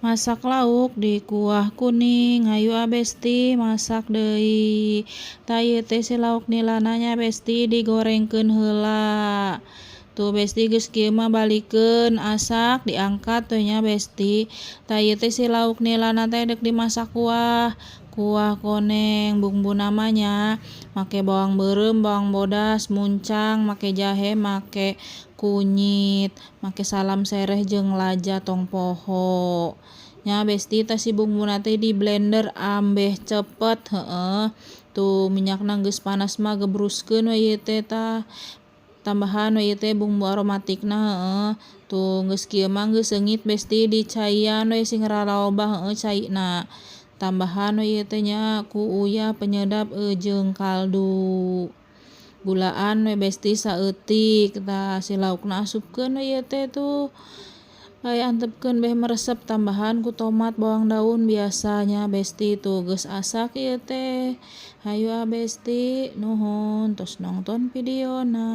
Masak lauk di kuah kuning. Hayu ah, Besti, masak deui. Tah, ieu teh si lauk nilana nya, Besti, digorengkeun heula. Tuh, Besti, geus kieu mah balikeun, asak, diangkat we nya, Besti. Tah, ieu teh si lauk nilana teh deuk dimasak kuah, kuah koneng. Bumbuna mah nya make bawang beureum, bawang bodas, muncang, make jahe, make kunyit, make salam sereh jeung laja tong poho nya, Besti. Tah, si bumbuna teh di blender ambeh cepet, heueuh. Tuh, minyakna geus panas mah gebruskeun we ieu teh. Tah, tambahan we ieu teh bumbu aromatikna, heueuh. Tuh, geus kieu mah geus seungit, Besti, dicaian we sing raralobah, heueuh, caina. Tambahan we ieu teh nya ku uyah, penyedap jeung kaldu. Gulaan we, Besti, saeutik. Tah, si laukna asupkeun we ieu teh. Tuh, bae antepkeun beh meresep. Tambahan ku tomat, bawang daun biasanya, Besti. Tuh, geus asak ieu teh. Hayu ah, Besti, nuhun tos nongton videona.